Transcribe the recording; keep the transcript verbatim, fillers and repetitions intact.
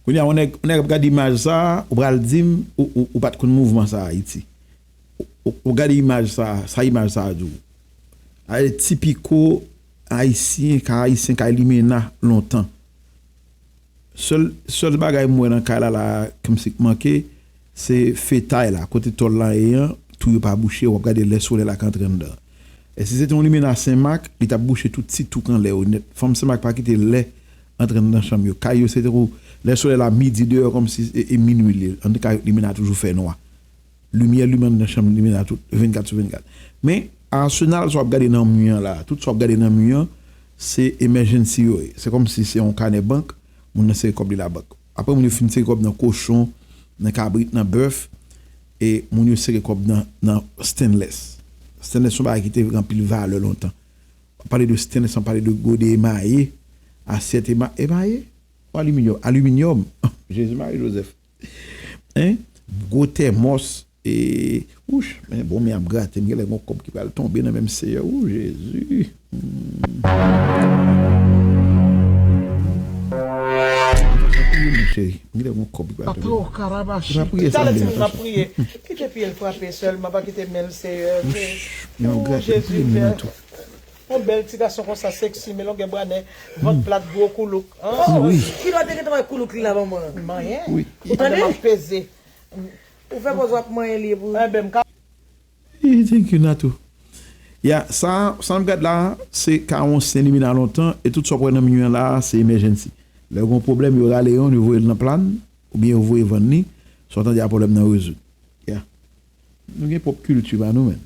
Kounye a, yon nèg, yon nèg ap gade imaj sa a, ou pral di m, ou, ou, ou pa t konn mouvman sa a Ayiti. Ou, ou, ou gade imaj sa a, sa imaj sa a di w. Ay, tipiko ayisyen, ka ayisyen, ka limena lontan. Sèl, sèl bagay m wè nan kay la, la, kòmsi k manke, se fetay la, kote tòl la ye an, twou yo pa bouche, w ap gade lè solèy la ka antre anndan. E si se te yon limena Senmak, li t ap bouche tout ti twou k anlè yo nèt. Fanm Senmak pa kite lè antre anndan chanm yo. Kay yo, se tankou lè solèy la midi deyò, kòmsi e, e minwi li ye. Anndan kay yo, limena toujou fè nwa. Limyè limen anndan chanm limena tout vennkat sou vennkat. Men, asenal sa w ap gade nan mi an la, tout sa w ap gade nan mi an, se emergency yo ye. Se kòmsi se yon kanè bank, moun nan sere kòb li labank. Apre moun yo fin sere kòb nan kochon, nan kabrit, nan bèf, e moun yo sere kòb nan, nan stainless. Stainless se yon bagay ki te gen anpil valè lontan. W ap pale de stainless, w ap pale de gode emaye, asyèt ema-, emaye, ou aliminyòm, aliminyòm. Jezi Mari Jozèf. Hein? Gwo tèmòs, e, wouch, men bon, men ap grate, m genlè gon kòb ki pral tonbe nan men m, Seyè, ou, Jezi. Hmm. Sa priye, mon cheri. M genlè gon kòb ki pral tonbe. Ato karabashi. Sa priye sa. Talè timoun ap priye. Kite pye l frape sèlman, pa kite men l, Seyè. Wouch, men ap grate, m priye men nan tou. Yon bèl ti gason konsa, seksi, men longè bra nèg, vant plat, gwo koulouk. Oh, wi. Kilòt te gentan wè koulouk li la, manman. Manyen. Wi. Ou tande? M ap peze. Ou fè pòz w ap manyen li pou. Enben, m ka. Ih, thank you, Natou. Ya, sa, sa n ap gad la, se ka yon sen limena lontan, e tout sa w ap wè nan mi an la, se emergency. Lè yo gen yon pwoblèm, yo rale yonn, yo voye l nan plàn, oubyen yo voye vann li, sa w tande a pwoblèm nan rezoud. Ya. Nou gen pwòp kilti pa nou menm.